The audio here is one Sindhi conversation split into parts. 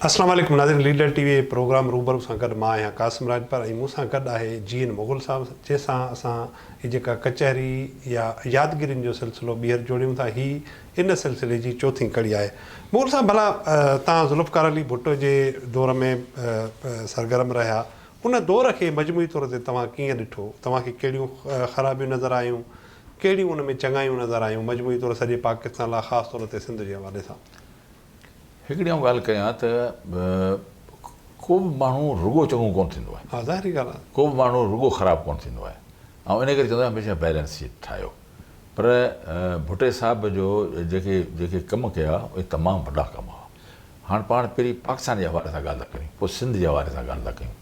اسلام عليڪم ناظرين ليڊر ٽي وي پروگرام روبرو سان گڏ مان آهيان قاسم راڄپر ۽ مون سان گڏ آهي جي اين مغل صاحب جنهن سان اسان هي جيڪا ڪچهري يا يادگيرين جو سلسلو ٻيهر جوڙيون ٿا هي ان سلسلي جي چوٿين ڪڙي آهي مغل صاحب ڀلا توهان ذوالفقار علي ڀٽو جي دور ۾ سرگرم رهيا ان دور کي مجموعي طور تي توهان ڪيئن ڏٺو توهان کي ڪهڙيون خرابيون نظر آيون ڪهڙيون ان ۾ چڱايون نظر آيون مجموعي طور سڄي پاڪستان لاء خاص طور تي سنڌ جي حوالي سان. هڪڙي آئون ڳالهه ڪيان ته ڪو به ماڻهو رڳو چڱو ڪونه ٿيندو آهي. ها ظاهري ڳالهه آهي. ڪو به ماڻهو رڳو خراب ڪونه ٿيندو آهي. آئون ان ڪري چوندو آهيان هميشه بيلنس شيٽ ٺاهيو. پر ڀٽي صاحب جو جيڪي جيڪي ڪم ڪيا اهي تمام وڏا ڪم هئا. هاڻ پاڻ پهرين پاڪستان جي حوالي سان ڳالهه ٿا ڪريون پوء سنڌ جي حوالي سان ڳالهه ٿا ڪيون.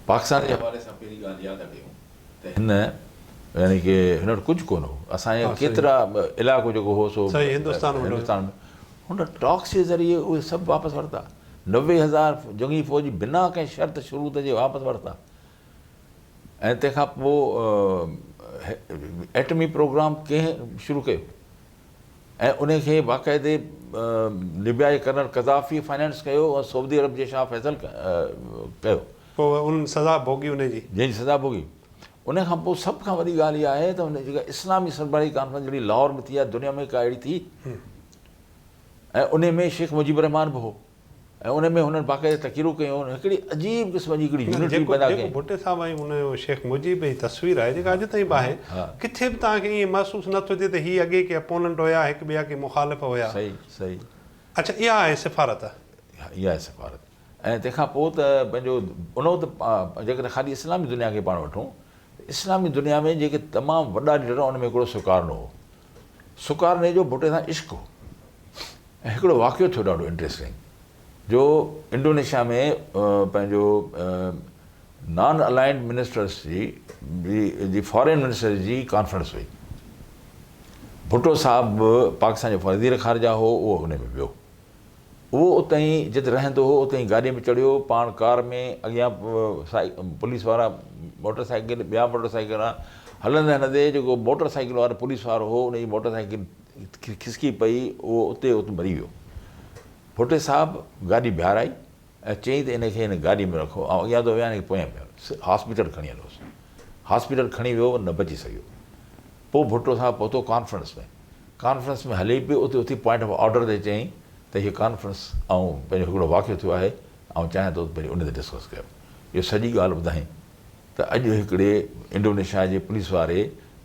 پاڪستان جي حوالي سان پهرين ڳالهه اها ٿا ڪيون ته هن يعني ڪي هن وٽ ڪجهه ڪونه هو. اسان جا ڪيترا علائقو جيڪو هو سو هندستان ۾ هن ٽاڪس جي ذريعي اهي سڀ واپس ورتا. 90,000 جنگي فوجي بنا ڪنهن شرط شروط جي واپس ورتا ۽ تنهن کان پوء ايٽمي پروگرام ڪنهن شروع ڪيو ۽ ان کي باقاعدي لبيا جي ڪرنل قذافي فائنانس ڪيو ۽ سعودي عرب جي شاهه فيصل ڪيو. پوء انهن سزا ڀوڳي ان جي. جنهن جي سزا ڀوڳي. ان کان پوء سڀ کان وڏي ڳالهه اها آهي ته هن جيڪا اسلامي سربراهي ڪانفرنس جهڙي لاهور ۾ ٿي آهي دنيا ۾ ڪا اهڙي ٿي ۽ ان ۾ شيخ مجيب الرحمان به هو ۽ ان ۾ هنن باقاعده تقريرون ڪيون هڪڙي عجيب قسم جي هڪڙي يونٽي پيدا ڪئي. جيڪو ڀٽي صاحب ۽ ان جو شيخ مجيب جي تصوير آهي جيڪا اڄ تائين به آهي ڪٿي به توهان کي ائين محسوس نه ٿو ٿئي ته هي اڳي ڪي اپوننٽ هيا هڪ ٻئي جا ڪي مخالف هيا. صحيح صحيح. اڇا اها آهي سفارت. اها آهي سفارت ۽ تنهن کان پوء ته پنهنجو ان وقت جيڪڏهن خالي اسلامي دنيا کي پاڻ وٺون ته اسلامي دنيا ۾ جيڪي تمام وڏا ليڊر هئا ان ۾ هڪڙو سڪارنو هو. سڪارني جو ڀٽي سان عشق هو ۽ هڪڙو واقعو ٿيو ڏاڍو انٽريسٽنگ جو انڊونيشيا ۾ پنهنجو نان الائنڊ منسٽرس جي جي فارين منسٽرس جي ڪانفرنس هئي. ڀٽو صاحب پاڪستان جو وزير خارجه هو اهو ان ۾ ويو. اهو اتهين جت رهندو هو اتهين گاڏيء ۾ چڙهيو، پاڻ ڪار ۾ اڳيان پوليس وارا موٽر سائيڪل ٻيا موٽر سائيڪل وارا هلندي هلندي جيڪو موٽر سائيڪل وارو پوليس وارو هو ان جي موٽر سائيڪل کسڪي پئي اهو اتي ات مري ويو. ڀٽي صاحب گاڏي بيهارائي ۽ چيائين ته ان کي هن گاڏي ۾ رکو آئون اڳيان ٿو ويهان هن کي پويان بيهارو هاسپيٽل کڻي هلوس. هاسپيٽل کڻي ويو نه بچي سگهيو. پوء ڀٽو صاحب پهتو ڪانفرنس ۾. ڪانفرنس ۾ هلي پيو اتي اٿي پوائنٽ آف آرڊر تي چيائين ته هيء ڪانفرنس آئون پنهنجو هڪڙو واقعو ٿيو آهي آئون چاهيان ٿو ته پهرين ان تي ڊسڪس ڪيو. اهو سڄي ڳالهه ٻڌائين ته اڄ هڪڙي انڊونيشيا جي پوليس واري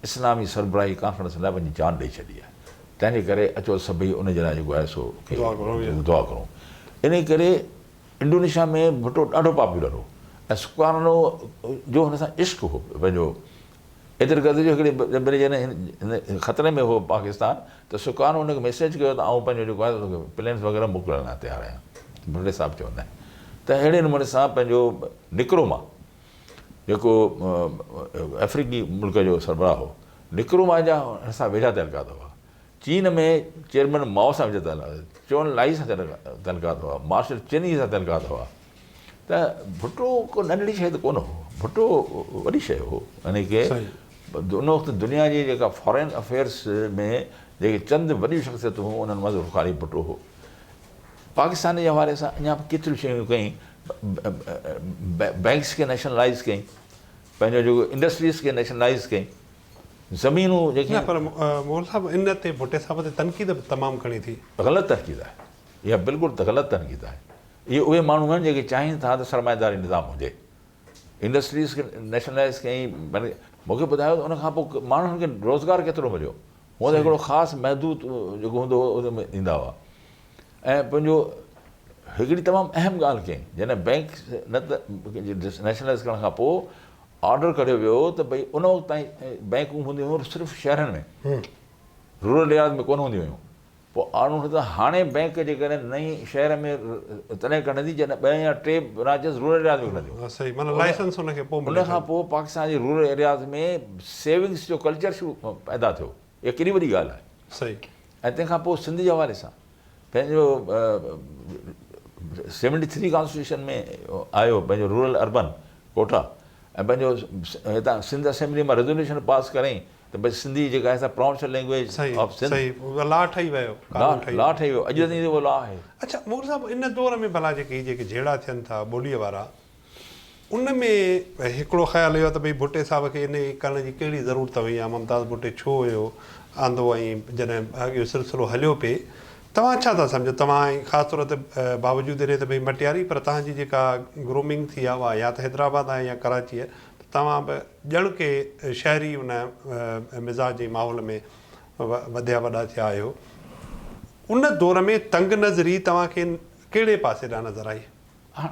اسلامي سربراهي ڪانفرنس لاء پنهنجي جان ڏئي ڇڏي آهي تنهن جي ڪري اچو سڀئي ان جي لاء جيڪو آهي سو دعا ڪرون. انهي ڪري انڊونيشيا ۾ ڀٽو ڏاڍو پاپولر هو ۽ سڪارنو جو هن سان عشق هو پنهنجو ايتري قدر جو هڪڙي ڀيري جڏهن هن خطري ۾ هو پاڪستان ته سڪارنو هن کي ميسيج ڪيو ته آئون پنهنجو جيڪو آهي توکي پلينس وغيره موڪلڻ لاء تيار آهيان ڀٽي صاحب چوندا آهن ته اهڙي نموني سان پنهنجو نڪروما جيڪو افريقي ملڪ جو سربراهه هو نڪروما جا هن سان ويجها تعلقات هئا چين ۾ چيئرمين مائو سان ويجها تعلقات چون لائي سان تعلقات هئا مارشل چني سان تعلقات هئا ته ڀٽو ڪو ننڍڙي شيء ته ڪونه هو ڀٽو وڏي شيء هو يعني ڪي ان وقت دنيا جي جيڪا فارين افيئرس ۾ جيڪي چند وڏيون شخصيتون هيون انهن مان ذوالفقار علي ڀٽو هو پاڪستان جي حوالي سان اڃا به ڪيتريون شيون ڪيائين بئنڪس کي نيشنلائز ڪيائين پنهنجو جيڪو انڊسٽريز کي نيشنلائز ڪيائين زمينون جيڪي نه پر مغل صاحب ان تي ڀٽي صاحب تي تنقيد به تمام گهڻي ٿي. غلط تنقيد آهي اها بلڪل غلط تنقيد آهي اهي اهي ماڻهو آهن جيڪي چاهين ٿا ته سرمائيداري نظام هجي انڊسٽريز کي نيشنلائز ڪيائين مون کي ٻڌايو ته ان کان پوء ماڻهن کي روزگار ڪيترو مليو هونء ته هڪڙو خاص محدود جيڪو هوندو هو ان ۾ ڏيندا هئا ۽ پنهنجو هڪڙي تمام اهم ڳالهه ڪيائين جڏهن بئنڪ نه ته نيشنلائز ڪرڻ کان پوء آرڊر ڪڍيو ويو ته ڀئي ان وقت تائين بئنڪون هونديون هيون صرف شهرن ۾ رورل ايرياز ۾ ڪونه هونديون هيون پوء آرڊر ٿيو ته هاڻي بئنڪ جيڪڏهن نئين شهر ۾ تڏهن ڪڍندي جڏهن ٻه يا ٽي برانچز رورل ايرياز ۾ کلنديون صحيح معنيٰ لائسنس ان کي پوء ملي ان کان پوء پاڪستان جي رورل ايرياز ۾ سيونگس جو ڪلچر شروع پيدا ٿيو اها ڪيڏي وڏي ڳالهه آهي صحيح ۽ تنهن کان پوء سنڌ جي حوالي سان پنهنجو سيونٽي ٿري ڪانسٽيٽيوشن ۾ آيو پنهنجو رورل اربن ڪوٽا ۽ پنهنجو هتان سنڌ اسيمبلي مان ريزوليوشن پاس ڪرائين ته ڀئي سنڌي جيڪا آهي سا پراونشل لينگويج آف سنڌ. صحيح صحيح لا ٺهي ويو قانون ٺهي ويو. لا ٺهي ويو اڄ تائين اهو لا آهي. اڇا مغل صاحب ان دور ۾ ڀلا جيڪي هي جيڪي جهيڙا ٿين ٿا ٻوليء وارا ان ۾ هڪڙو خيال اهو آهي ته ڀئي ڀٽي صاحب کي انهي ڪرڻ جي ڪهڙي ضرورت هئي يا ممتاز ڀٽي ڇو اهو آندو ۽ جڏهن اهو سلسلو هليو پئي توهان ڇا ٿا سمجهو توهان ۽ خاص طور تي باوجود انهي ته ڀئي مٽياري پر توهان جي جيڪا گرومنگ ٿي آهي اها يا ته حيدرآباد آهي يا ڪراچيء ته توهان به ڄڻ ڪي شهري ان مزاج ۽ ماحول ۾ وڌيا وڏا ٿيا آهيو. ان دور ۾ تنگ نظري توهان کي ڪهڙي پاسي ڏانهن نظر آئي؟ هاڻ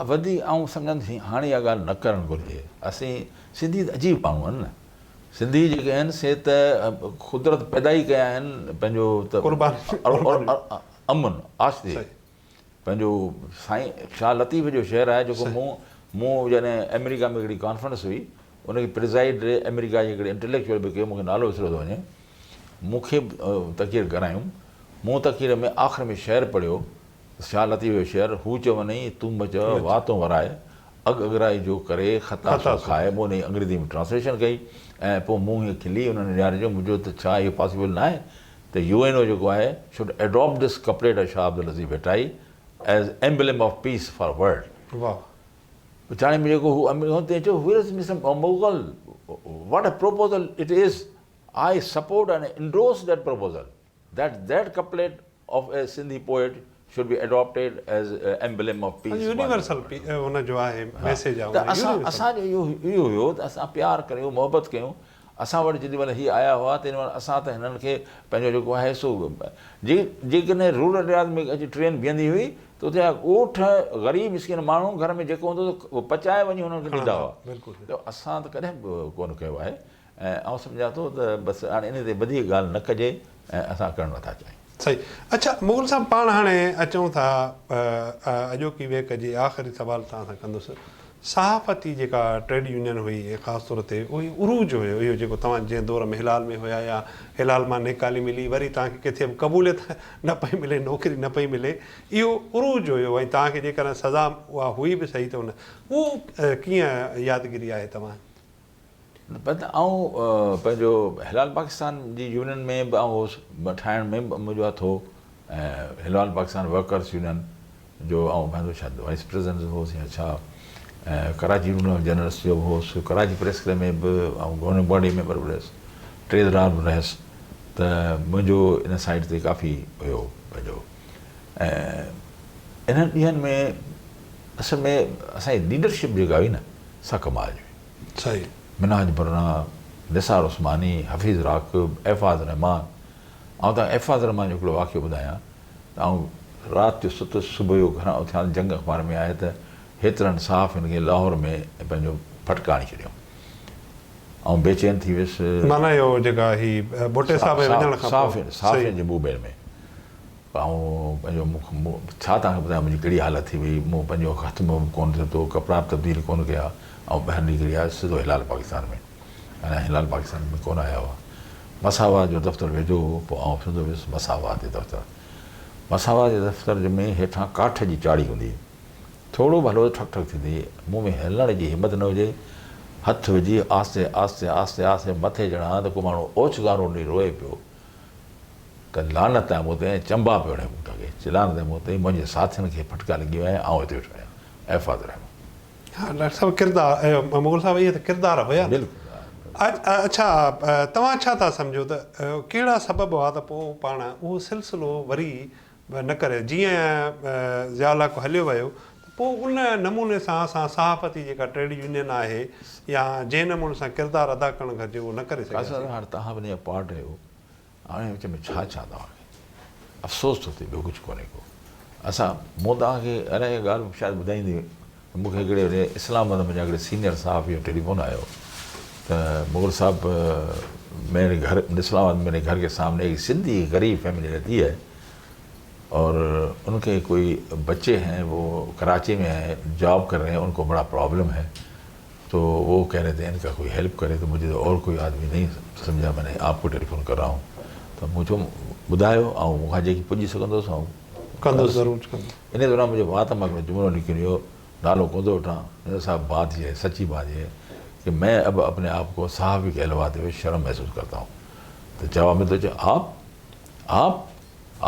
وڌيڪ آئون سمجهان ٿو هاڻي اها ڳالهه نه ڪرڻ گهرجي. اسين سنڌي ته عجيب ماڻهو آهن نه. سنڌي جيڪي آهن سي ته قدرت پيدا ئي ڪيا آهن پنهنجو ته امن آشتي. پنهنجو سائين شاهه لطيف جو شعر آهي جيڪو مون مون جڏهن آمريڪا ۾ هڪڙي ڪانفرنس هئي ان کي پرزائيڊ آمريڪا جي هڪڙي انٽليڪچوئل به ڪيو مون کي نالو وسريو ٿو وڃي مون کي تقرير ڪرايون مون تقرير ۾ آخر ۾ شعر پڙهيو شاهه لطيف جو شعر هو چونئي تون به چئه واتون ورائي اڳ اڳرائي جو ڪري خطا سو کائي مون ان جي انگريزي ۾ ٽرانسليشن ڪئي ۽ پوء مون هيئن کلي انهن ڏياري چيو مون چيو ته ڇا اهو پاسيبل ناهي ته يو اين او جيڪو آهي should adopt this couplet of Shah Abdul Latif Bhittai as emblem of peace for world. واھ. پڇاڻي ۾ جيڪو هو امير هو تنهن چيو where is mister Mughal what a proposal it is I support and endorse that proposal that that couplet of a Sindhi poet should be adopted as emblem of peace universal ان جو آهي ميسيج آهي ته اسان اسان جو اهو اهو هيو ته اسان پيار ڪريون محبت ڪيون اسان وٽ جيڏي مهل هي آيا هئا تيڏي مهل اسان ته هنن کي پنهنجو جيڪو آهي سو جي جيڪڏهن رورل ايرياز ۾ اچي ٽرين بيهندي هئي ته اتي جا ڳوٺ غريب مسڪين ماڻهو گهر ۾ جيڪو هوندو هو اهو پچائي وڃي هنن کي ڏيندا هئا ته اسان ته ڪڏهن به ڪونه ڪيو آهي ۽ آئون سمجهان ٿو ته بس هاڻي انهي تي وڌيڪ ڳالهه نه ڪجي ۽ اسان ڪرڻ نٿا چاهيون. صحيح اڇا مغل صاحب پاڻ هاڻي اچون ٿا اڄوڪي ويهڪ جي آخري سوال توهان سان ڪندس صحافتي جيڪا ٽريڊ يونين هئي ۽ خاص طور تي اهو عروج هيو اهو جيڪو توهان جنهن دور ۾ هلال ۾ هيا يا هلال مان نيڪالي ملي وري توهان کي ڪٿي به قبوليت نه پئي ملي نوڪري نه پئي ملي اهو عروج هيو ۽ توهان کي جيڪڏهن سزا اها هئي به سهي ته ان اهو ڪيئن يادگيري آهي توهان پر ته آئون پنهنجو هلال پاڪستان جي يونين ۾ به آئون هوس ٺاهڻ ۾ به منهنجو هٿ هو ۽ هلال پاڪستان ورڪرس يونين جو آئون پنهنجو شايد وائيس پريزيڊنٽ هوس يا ڇا ۽ ڪراچي يونين آف جرنلسٽ جو به هوس ڪراچي پريس ڪلب ۾ به آئون گورننگ باڊي ميمبر به رهيس ٽريزرار به رهيس ته منهنجو ان سائيڊ تي ڪافي هيو پنهنجو ۽ انهن ڏينهن ۾ اصل ۾ اسان جي ليڊرشپ جيڪا هئي نه سا ڪمال جي هئي. صحيح. منهاج برنا، نثار عثماني، حفيظ راقب، احفاظ الرحمان، آئون توهان کي احفاظ الرحمان جو هڪڙو واقعو ٻڌايان ته آئون رات جو ستس صبح جو گهران اٿيان ته جنگ اخبار ۾ آهي ته هيترن صحافين کي لاهور ۾ پنهنجو ڦٽڪا هڻي ڇڏيائون. آئون بيچين ٿي ويس. معنيٰ اهو جيڪا هي ڀٽي صاحب جي وڃڻ کان پوء. صحافين جي موومينٽ ۾. آئون پنهنجو مون ڇا توهان کي ٻڌايان منهنجي ڪهڙي حالت ٿي وئي، مون پنهنجو هٿ منهن به ڪونه ڌوتو، ڪپڙا به تبديل ڪونه ڪيا، آئون ٻاهر نڪري آيس سڌو هلال پاڪستان ۾، اڃا هلال پاڪستان ۾ ڪونه آيا هئا، مساوات جو دفتر ويجهو هو، پوء آئون سڌو ويس مساوات جي دفتر، مساوات جي دفتر ۾ هيٺان ڪاٺ جي چاڙهي هوندي هئي، ٿورو به هلو ته ٺڪ ٺڪ ٿيندي هئي، مون ۾ هلڻ جي همت نه هجي، هٿ وجهي آهستي آهستي آهستي آهستي مٿي چڙهان ته ڪو ماڻهو اوڇگارون ڏئي روئي پيو. ته لعنت آهي مون تي ۽ چنبا پيو هڻي بوٽ کي چي لعنت آهي مون تي منهنجي ساٿين کي ڦٽڪا لڳي ويا آهن آئون هتي ويٺو آهيان احفاظ الرحمان. ها ڊاڪٽر صاحب ڪردار مغل صاحب اهي ته ڪردار هيا نه. بلڪل. اڇا توهان ڇا ٿا سمجهو ته ڪهڙا سبب هئا ته پوء پاڻ اهو سلسلو وري نه ڪري جيئن ضياء الحق هليو ويو ته پوء ان نموني سان اسان صحافتي جيڪا ٽريڊ يونين آهي يا جنهن نموني سان ڪردار ادا ڪرڻ گهرجي اهو نه ڪري قاصد سگهياسين. صاحب هاڻي توهان به ان جا پارٽ آهيو هاڻي وچ ۾ ڇا ڇا توهان کي افسوس ٿو ٿئي ٻيو ڪجهه ڪونهي ڪو اسان مون توهان کي الائي اها ڳالهه شايد ٻڌائيندي ته مون کي هڪڙي اسلام آباد منجهان هڪڙي سينئر صحافي جو ٽيليفون آيو ته مغل صاحب ميري گهر اسلام آباد ميري گهر ڪي سامني هڪ سنڌي غريب فيملي رهتي هي اور ان ڪي ڪوئي بچي هين وو ڪراچي ۾ هين جاب ڪر رهي هين ان ڪو بڙا پرابلم هي تو وو ڪهه رهي ٿي ان ڪا ڪوئي هيلپ ڪري تو مجهي تو اور ڪوئي آدمي نهين سمجها مين ني آپ ڪو ٽيليفون ڪر رها هون ته مون چيو ٻڌايو آئون مون کان جيڪي پڄي سگهندو سو آئون ڪندس ضرور ڪندس. انهي دوران منهنجي وات مان هڪڙو جملو نڪري ويو نالو ڪونه ٿو وٺان، مير صاحب بات يي هي سچي بات يي هي. ڪه مين اب اپني آپ ڪو صحافي ڪهلواتي هوئي شرم محسوس ڪرتا هون ته جواب ۾ ٿو چئي آپ آپ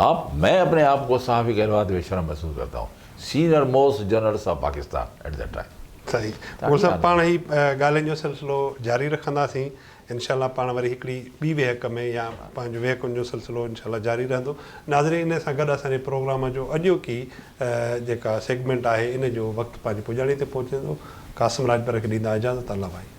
آپ مين اپني آپ ڪو صحافي ڪهلواتي هوئي شرم محسوس ڪرتا هون senior most journalist of Pakistan at that time. صحيح مغل صاحب پاڻ هي ڳالهين جو سلسلو جاري رکنداسين انشاء الله پاڻ وري هڪڙي ٻي ويهڪ ۾ يا پنهنجو ويهڪن جو سلسلو انشاء الله جاري رهندو ناظرين انهي سان گڏ اسان جي پروگرام جو اڄوڪي جيڪا سيگمينٽ آهي ان جو وقت پنهنجي پڄاڻي تي پهچندو قاسم راڄپر کي ڏيندا اجازت الله ڀائي.